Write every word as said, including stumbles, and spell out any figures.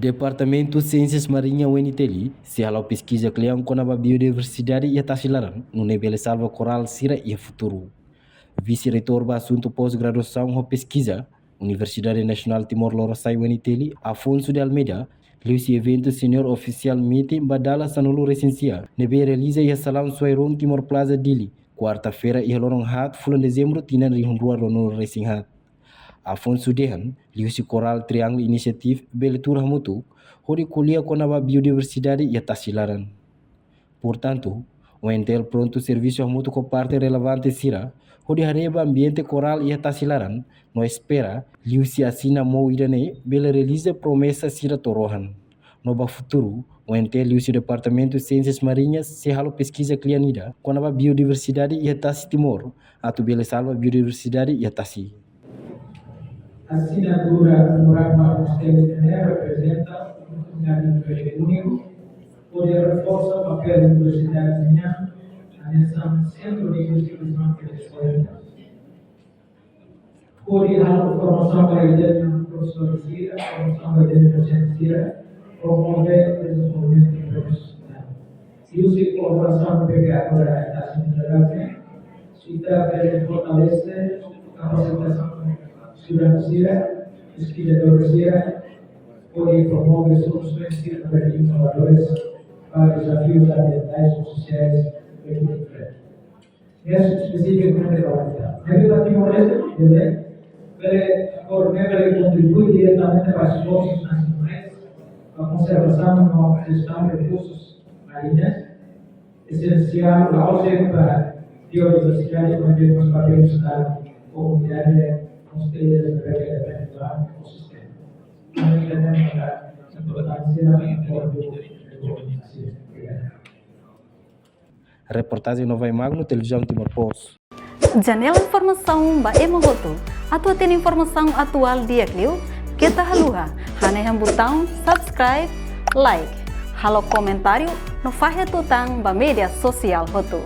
Departamentu Siénsias Mariña U N T L sei hala'o peskiza kle'an kona-ba biodiversidade iha tasi laran, nune'e bele salva korál sira iha futuru. Vise-Reitór ba Asuntu Pós-Graduasaun ho Peskiza, Universidade Nasionál Timor Lorosa'e U N T L, Afonso de Almeida, liuhusi eventu senior ofisiál meeting ba dala sanulu-resin-sia ne'ebé realiza iha Salaun Suairon Timor Plaza, Dili, kuarta-feira iha loron haat fulan Dezembru tinan rihun rua ruanulu-resin-haat. Afonso dehan, liuhusi Coral Triangle Initiative bele tuur hamutuk hodi ko'alia kona-ba biodiversidade iha tasi laran. Portantu, U N T L prontu servisu hamutuk ho parte relevante sira hodi haree ba ambiente korál iha tasi laran, no espera liuhusi asina mou ida-ne'e bele realiza promesa sira to'o rohan. No ba futuru, U N T L liuhusi Departamentu Siénsias Mariñas sei halo peskiza kle'an ida kona-ba biodiversidade iha tasi Timor, atu bele salva biodiversidade iha tasi. Asinatura Murat Marcos Teles ne'e reprezenta oportunidade úniku hodi reforsa papél universidade nian hanesan sentru de investigasaun e deskuberta. Hodi halo formasaun ba ita-nia profesór sira, formasaun ba ita-nia dosente sira, promove dezenvolvimentu profesionál. Liuhusi kolaborasaun ne'ebé agora ita asina, ita bele fortalese kapasitasaun estudante sira, peskizadór sira, hodi promove solusaun sira ne'ebé inovadoras ba dezafius ambientais no sosiais ne'ebé enfrenta. Ne'e espesifikamente ba ita. Ne'ebé ba Timor-Leste, bele, bele, por ne'e bele kontribui diretamente ba esforsus nasionais ba konservasaun no jestaun rekursus mariñus, esensiál, la'ós de'it ba biodiversidade, maibé mós ba bem-estar komunidade, mós ilhas ne'ebé depende ba ekosistema. Ami tenke importánsia importante. Obrigadu. Reportajen Novai Magno, Televizaun Timor Post. Janela informasaun ba ema hotu. Atu hatene informasaun atuál di'ak liu, keta haluha hanehan butaun subscribe, like, halo komentáriu no fahe tutan ba média sosiál hotu.